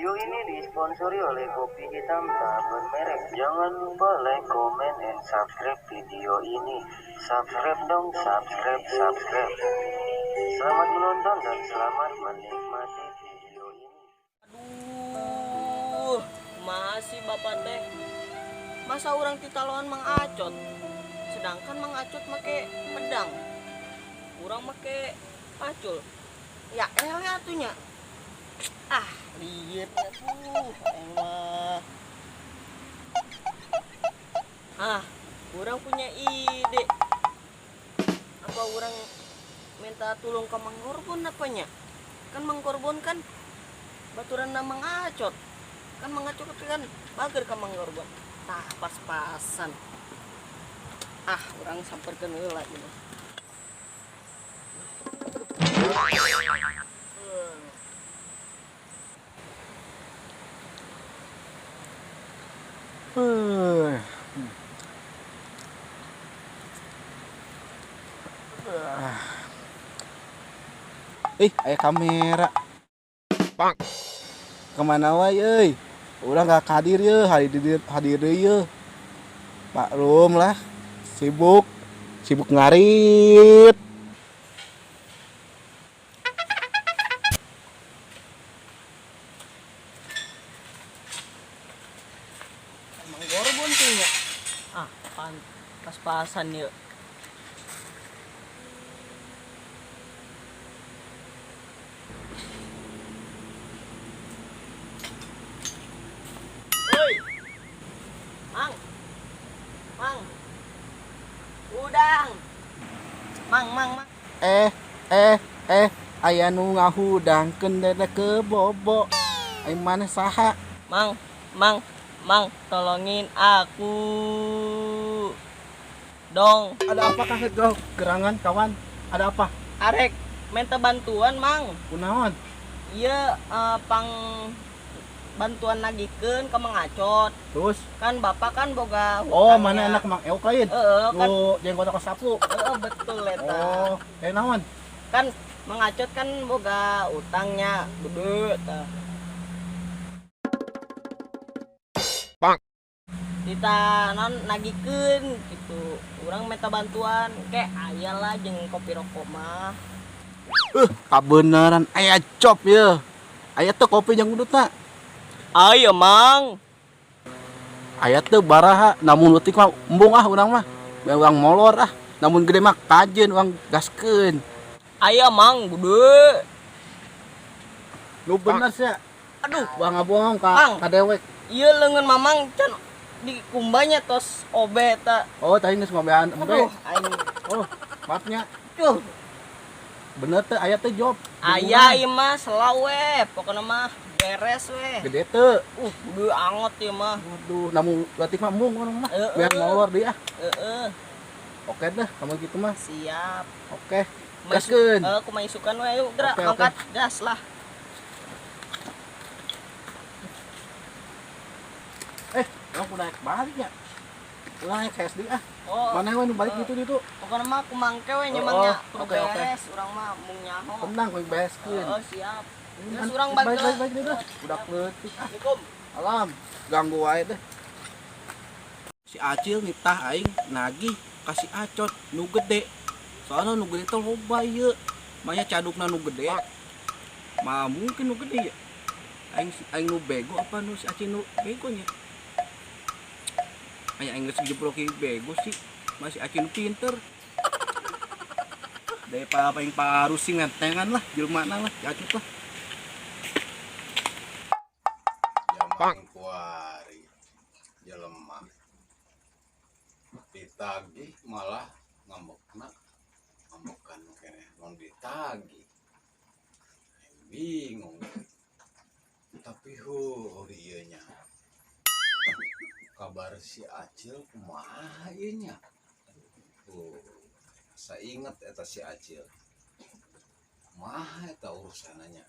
Video ini disponsori oleh kopi hitam tak bermerek. Jangan lupa like, comment, and subscribe video ini. Subscribe dong, subscribe, subscribe. Selamat menonton dan selamat menikmati video ini. Aduh, masih bapak teh. Masa orang titaloan Mang Acot, sedangkan Mang Acot make pedang, urang make pacul. Ya elah atunya. Ah, lieur atuh, emang. Ah, urang punya ide. Apa urang minta tolong ke Mang Gorbon apanya? Kan Mang Gorbon kan baturan Mang Acot. Kan Mang Acot kan bager ke Mang Gorbon. Tah, pas-pasan. Ah, urang samperkeun heula ieu. Ih, aya kamera. Bang. Kemana wae euy? Urang gak hadir ye, hadir hadir ye. Maklum lah, sibuk, sibuk ngarit. Mang Gorbon tuh nya. Ah, pan pas-pasan yuk. Oi. Mang. Mang. Udang. Mang, mang, mang. Eh, aya nu ngahudangkeun dede ke bobo. Ai maneh saha? Mang, mang, mang, tolongin aku. Dong. Ada apa kah kau? Gerangan kawan? Ada apa? Arek minta bantuan, Mang. Kunaon? Iya, pang bantuan nagikeun ke Mang Acot. Terus? Kan bapak kan boga hutangnya. Oh, mana enak Mang Eok lain? Heeh, kan. Nu jenggot ka sapu. Heeh, betul eta. Oh, naon? Kan Mang Acot kan boga utangnya gede tah. Bang. Kita non nagikeun gitu. Urang minta bantuan ke aya lah jeung kopi rokok mah. Kabeneran aya cop ye. Aya teu kopi jeung udutna. Ayo Mang. Aya teu baraha, namun leutik mah embung ah urang mah. Biar urang molor ah, namun gede mah kajeun urang gaskeun. Aya Mang gede. Lu bener sia. Aduh, buang ngabohong ka ka dewek. Ieu leungeun Mamang can dikumbanya tos obe ta. Oh, tadi geus ngobean embe. Aduh, aing. Oh, maafnya. Duh. Bener teh aya teh job. Aya ieu mah selawe we, pokona mah beres we. Gede teu. Gede angot ieu mah. Waduh, namun leutik mah embung urang mah. Biar molor deui ah. Heeh. Oke deh, kamu gitu mah. Siap. Oke. Gaskeun. Heeh, kumaha isukan we ayo gerak angkat gas lah. Urang kudu naik balik nya. Urang naik SD ah. Oh. Mana we nu balik gitu ditu? Pokona mah kumangke we nya Mang nya. Kudu beres urang mah mung nyaho. Tenang kudu bereskeun. Heeh, siap. Terus urang balik. Balik deh. Udah leutik ah. Assalamualaikum. Alam, ganggu wae deh. Si Acil nitah aing nagih ka si Acot nu gede. Soalna nu gede teh loba ieu. Manya cadukna nu gede. Mah mungkin nu gede ya. Aing nu bego apa nu si Acil nu bego nya? Aing geus dijebroki bego sih. Masih Acil nu pinter. Daripada aing parusing ngantengan lah jelema lah si Acil lah. Jaman kuari jelema ditagih malah ngambekna ngambekan keneh mun ditagih. Bingung. Tapi heuh ieu nya. Kabar si Acil kumaha ieu nya? Saya inget eta si Acil. Kumaha eta urusananya?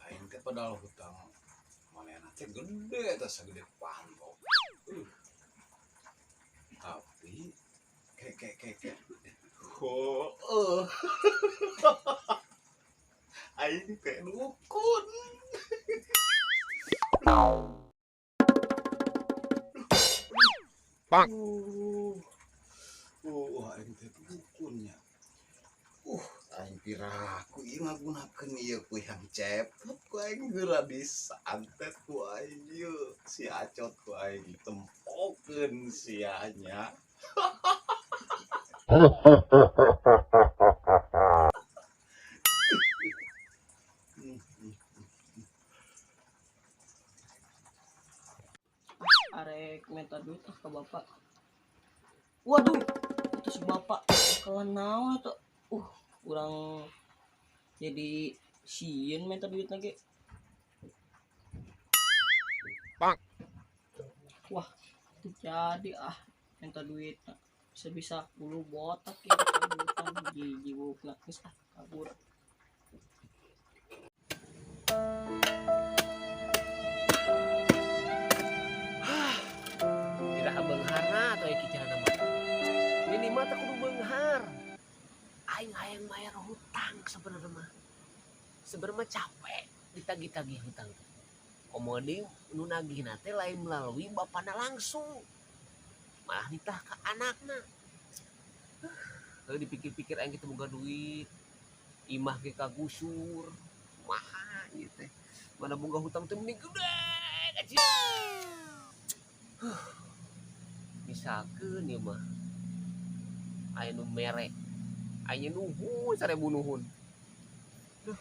Aing teh padahal hutang manehna teh gede eta sagede panto. Tapi ke. Oh. Aing teh dukun. Bang. Aing teh dukunnya. Aing piraku ieu ngagunakeun ieu ku yang cepot ku aing geura disantet ku aing ieu. Si Acot ku aing ditempokeun sia nya. Arek minta duit ah ke bapak. Waduh, itu si bapak bakalan naon eta. Urang jadi sieun minta duit lagi. Bang. Wah, jadi ah minta duit. Bisa-bisa bulu botak ya duitan jiji bukna geus ah kabur. Tidak beungharna atau iki carana mah. Minimal teh kudu beunghar. Aing hayang bayar hutang sebenarnya mah. Sebenarnya mah capek ditagih-tagih hutang teh. Komo deui nu nagihna teh lain melalui bapana langsung. Malah nitah ka anakna. Kalau dipikir-pikir aing teh boga duit, imah ge kagusur, kumaha ieu teh. Mana boga hutang teh mending gede kecil. Misalkeun ieu mah aya nu mere, aya nuhun 1000 nuhun. Duh.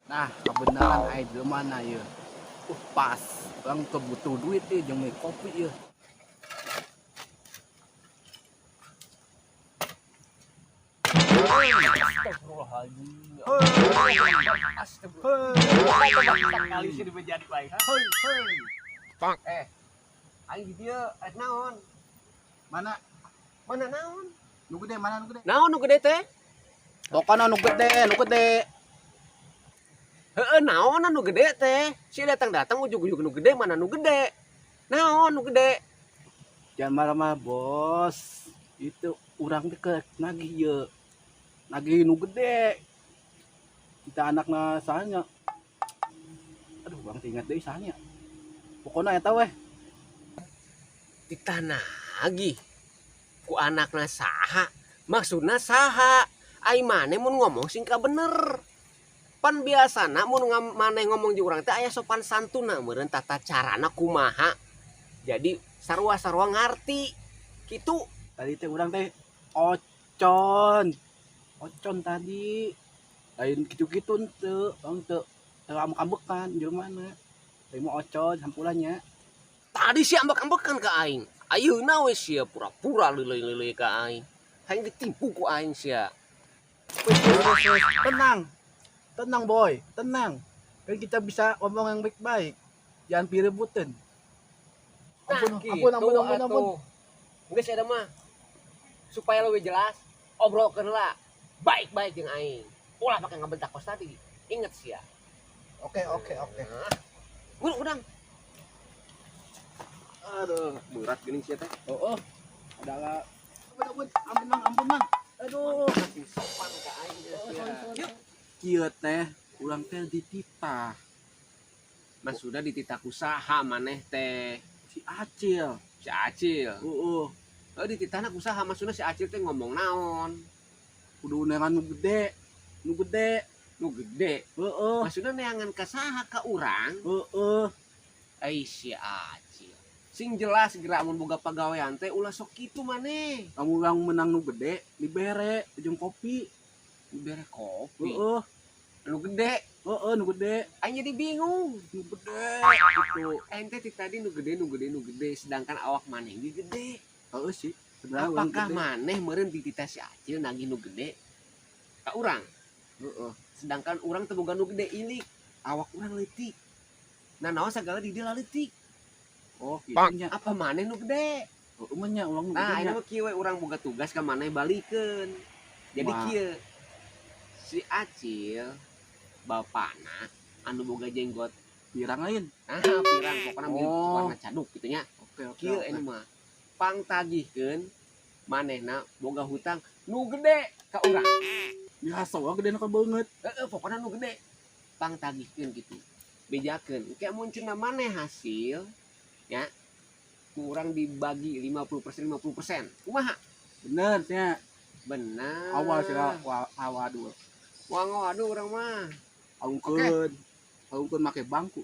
Nah, kebenaran aya jelema na ieu. Pas. Urang teu butuh duit ieu jeung meuli kopi ieu. Astagfirullahaladzim. Astagfirullah. Kali sih dibejadi baik. Hei, hei. Bang. Aing di dieu rek naon? Mana? Mana naon? Nu gede mana nu gede? Naon nu gede teh? Pokona nu gede, nu gede. Heeh, naon nu gede teh? Si datang-datang ujug-ujug nu gede, mana nu gede? Naon nu gede? Jangan marah-marah, Bos. Itu urang teh ke nagih ieu. Nagih nu gede. Kita anakna sahanya. Aduh, bang ingat deui sahanya. Pokona eta weh. Ditah nagih ku anakna saha? Maksudna saha? Ai maneh mun ngomong sing bener. Pan biasana mun maneh ngomong jeung urang teh aya sopan santuna meureun tata carana kumaha. Jadi sarua-sarua ngarti. Kitu. Tadi teh urang teh ocon. Ocon tadi. Lain kitu-kitu teu, bang teu teu ambek-ambekan jelema mana. Teu mau ocon hampulannya. Tadi sih ambek-ambekan ka aing. Ayeuna we sia pura-pura leuleuy-leuleuy ka aing. Hayang ditimpu ku aing sia. Tenang. Tenang boy, tenang. Kan kita bisa ngomong yang baik-baik. Jangan pirebutin. Ampun, Nah, ampun, ampun, gitu ampun, ampun. atuh. Geus eta mah. Supaya lebih jelas, obrolkeun lah baik-baik jeung aing. Ulah pakai ngabentak kos tadi. Ingat sia. Oke, oke, oke. Nah. Urang, urang. Aduh, Berat geuning sia teh. oh, oh. Ada ampun, ampun, ampun, Mang, ampun, Mang. Aduh. Masih sopan ka aing Oh, sia. sorry, sorry. Yuk. Kieu teh urang teh dititah Mas sudah dititah ku saha maneh teh? Si Acil. Si Acil. Heeh. Oh, dititahna ku saha? Maksudna si Acil teh ngomong naon? Kudu neangan nu gede. Nu gede. Nu gede. Heeh. Maksudna neangan ka saha, ka urang? Heeh. Ai si Acil. Sing jelas gerak mun boga pagawean teh ulah sok kitu maneh. Kamu urang menang nu gede dibere jeung kopi. Dibere kopi. Heeh. Nu gede. Heeh, nu gede. Aing jadi bingung. Nu gede gitu. Ente ti tadi nu gede, nu gede, nu gede, sedangkan awak maneh ge gede. Heeh sih. Sebenarnya urang Apakah gede. maneh meureun dititah si Acil nagih nu gede ka urang? Heeh. Sedangkan urang teu boga nu gede ilik, awak urang leutik. Nah, naon sagala di dieu leutik. Oh, kitu nya. Apa maneh nu gede? Heeh mah nya urang nu Nah, gede ini nya. mah kieu we urang boga tugas ka maneh balikeun. Jadi Wah. kieu. Si Acil bapana anu boga jenggot Pirang lain. Nah, pirang pokokna mirip Oh. warna caduk gitu nya. Oke, oke. Kieu oke. ini mah pangtagihkeun manehna boga hutang nu gede ka urang. Biasa wae gede ka beungeut. Heeh, pokokna nu gede. Pang tagihkeun gitu. Bejakeun. Engke mun cenah maneh hasil ya kurang dibagi 50% 50%. Kumaha? Bener nya. Benar. Awal sih awal dua. Wah waduh urang mah. Alungkeun. Alungkeun make bangku.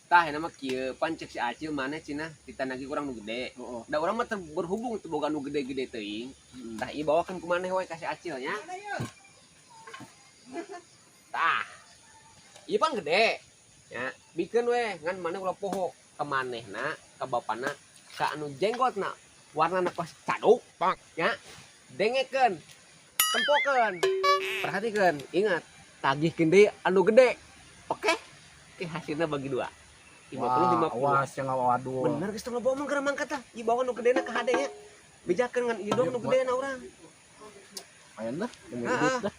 Tah eta mah kieu pan cek si Acil maneh cenah ditanagi kurang nu gede. Heeh. Da urang mah berhubung teu boga nu gede-gede teuing. Tah ieu bawakeun ku maneh we ka si Acil nya. Tah. Ieu pan gede. Ya, bikeun we ngan maneh ulah poho ka manehna, ka bapana, ka anu jenggotna warnana kos caduk. Ya. Dengekeun. Tempokeun. Perhatikeun, ingat tagihkeun deui anu gede. Oke? Oke, hasilnya bagi dua. 50 Wah, 50. awas yang waduh. Bener geus tong loba omong keur mangkat tah. Ieu bawa nu gedena ka hade nya. Bejakeun ngan ieu doang nu gedena urang. Lumayan dah, demi duit dah.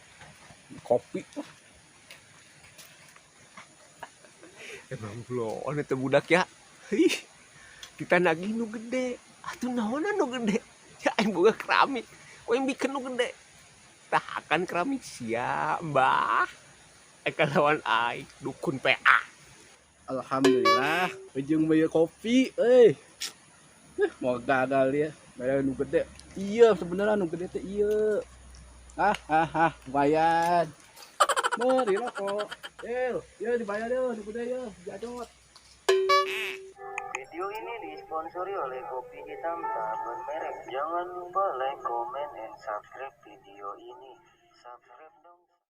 Kopi. Emang bloon eta budak ya. Ih. Kita nagih nu gede. Atuh naonan nu gede? Ya aing boga keramik. Ku aing bikeun nu gede. Tah akan keramik sia, Mbah. Eka lawan aing dukun PA. Alhamdulillah, ujung bayar kopi, euy. Mau gagal ya, bayar nu gede. Iya, sebenarnya nu gede teh iya. Ah, ah, ah, lumayan. Mari rokok. Eh, ya dibayar deh, nu gede ya, jadot. Video ini disponsori oleh kopi hitam tak bermerek. Jangan lupa like, comment, and subscribe video ini. Subscribe dong.